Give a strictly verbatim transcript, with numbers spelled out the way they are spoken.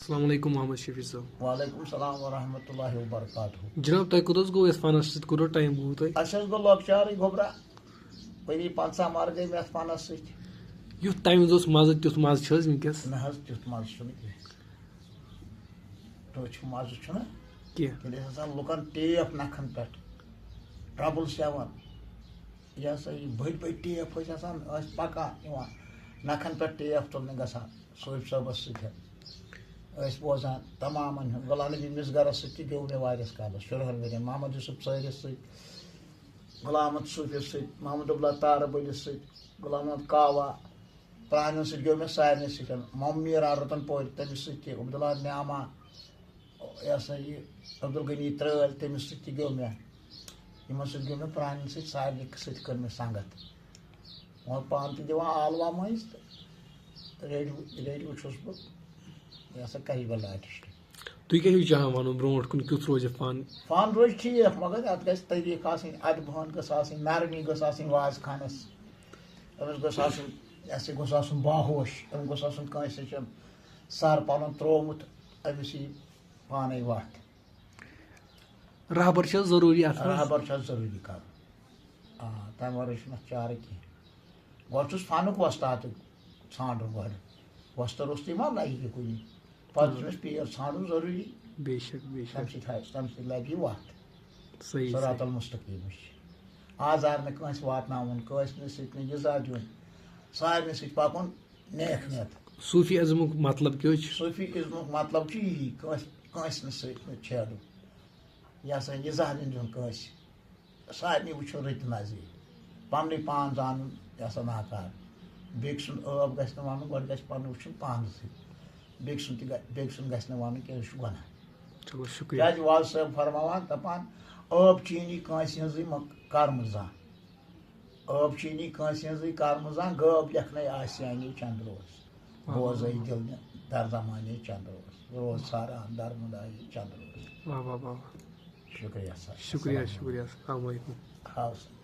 السلام علیکم محمد شفیع صٲب۔ وعلیکم السلام ورحمۃ اللہ وبرکاتہ۔ جناب، تۄہہِ کوٗتاہ حظ گوٚو یَتھ فنس سۭتۍ، کوٗتاہ ٹایم گوٚو تۄہہِ؟ اَسہِ حظ گوٚو لۄکچارٕے گوٚبرا، ؤری پنٛژاہ مَر گٔے مےٚ اَتھ فنس سۭتۍ۔ یُتھ تَمہِ وِزِ اوس مَزٕ، تیُتھ مَزٕ چھِ حظ وٕنکیٚس؟ نہ حظ، تیُتھ مَزٕ چھُنہٕ کینٛہہ۔ تیُتھ چھُ مَزٕ چھُنہٕ کینٛہہ۔ تیٚلہِ ٲسۍ آسان لُکَن ٹیپ نَکھَن پٮ۪ٹھ، ڈبل سیون، یہِ ہسا یہِ بٔڑۍ بٔڑۍ ٹیپ ٲسۍ آسان، ٲسۍ پَکان یِوان نَکھَن پٮ۪ٹھ ٹیپ تُلنہِ گژھان صوٗفۍ صٲبَس سۭتۍ۔ ٲسۍ بوزان تمامَن ہُنٛد۔ غلام نبی مِسگَرَس سۭتۍ تہِ گیوٚو مےٚ واریاہَس کالَس، شُرہَن ؤرِیَن، محمد یوسف ژٲرِس سۭتۍ، غلام احمد صوٗفیَس سۭتۍ، محمد عبداللہ تارٕ بٔلِس سۭتۍ، غلام احمد کاوا، پرٛانٮ۪ن سۭتۍ گیوٚو مےٚ سارنٕے سۭتۍ۔ محمد میٖر آر رتن پورِ، تٔمِس سۭتۍ تہِ، عبداللہ نعمہ، یہِ ہسا یہِ عبدالغنی ترٛٲلۍ، تٔمِس سۭتۍ تہِ گیوٚو مےٚ۔ یِمن سۭتۍ گیوٚو مےٚ پرٛانٮ۪ن سۭتۍ، سارنٕے سۭتۍ کٔر مےٚ سنگت۔ وۄنۍ پانہٕ تہِ دِوان آلوا مٔنٛزۍ تہٕ ریڈیو، ریڈیو چھُس بہٕ، یہِ ہسا کَرِ بَلاے ڈِسٹرٛکٹ۔ تُہۍ کیٛاہ ہیٚیِو چاہان وَنُن برونٛٹھ کُن کیُتھ روزِ فن؟ فن روزِ ٹھیٖک، مگر اَتھ گژھِ طریٖقہٕ آسٕنۍ، اَدبہٕ ہن گٔژھ آسٕنۍ، نرمی گٔژھ آسٕنۍ وازٕ خانَس، أمِس گوٚژھ آسُن، یہِ ہسا گوٚژھ آسُن باہوش، أمِس گوٚژھ آسُن کٲنٛسہِ ہیٚچھُن سر پَنُن ترٛوومُت، أمِس یی پانَے وَتھ۔ رہبر چھِ حظ ضروٗری اَتھ منٛز؟ رہبر چھُ اَتھ ضروٗری کَرُن۔ آ، تَمہِ وَرٲے چھُنہٕ اَتھ چارٕ کینٛہہ۔ گۄڈٕ چھُس فنُک وۄستاد ژھانٛڈُن گۄڈٕ۔ وۄستہٕ روٚستُے ما لَگہِ یہِ کُنہِ؟ پَتہٕ چھُ أمِس پیر ژھانٛڈُن ضروٗری۔ بے شک، بے شک۔ تَمہِ سۭتۍ ہا-، تَمہِ سۭتۍ لَگہِ یہِ وَتھ۔ صحیح، صراط صحیح۔ المستقیٖمٕچ۔ آزار نہٕ کٲنٛسہِ واتناوُن، کٲنٛسہِ نہٕ سۭتۍ نہٕ یہِ زا دیُن۔ سارنٕے سۭتۍ پَکُن نیک نیت۔ صوٗفی ازمُک مطلب کیٛاہ چھُ؟ صوٗفی ازمُک مطلب چھُ یی، کٲنٛسہِ، کٲنٛسہِ نہٕ سۭتۍ نہٕ چھیڑُن۔ یہِ ہسا یہِ زہر نہٕ دیُن کٲنٛسہِ۔ سارنٕے وٕچھُن رٕتہِ نظرِ۔ پننُے پان زانُن یہِ ہسا ناکار۔ بیٚکہِ سُنٛد عٲب گژھِ نہٕ وَنُن، گۄڈٕ گژھِ پنُن وٕچھُن پانسٕے۔ بیٚکہِ سُنٛد تہِ گژھِ، بیٚکہِ سُنٛد گژھِ نہٕ وَنُن کینٛہہ، یہِ چھُ گۄناہ۔ چلو، شُکریہ۔ کیٛازِ وازٕ صٲب فرماوان، دَپان، عٲب چیٖنی کٲنٛسہِ ہٕنٛزٕے مہ-، کَرمہٕ زانٛہہ۔ عٲب چیٖنی کٲنٛسہِ ہٕنٛزٕے کَرمہٕ زانٛہہ، غٲب لیکھنے آسہِ یعنی چندروس۔ بوزے دِل نہِ در زمانے چندروس۔ روز ژھاران در مُدعا یہِ چندروس۔ واہ، واہ، واہ، واہ۔ شُکریہ سر۔ شُکریہ، السلام شُکریہ۔ السلام علیکم۔ علیکم۔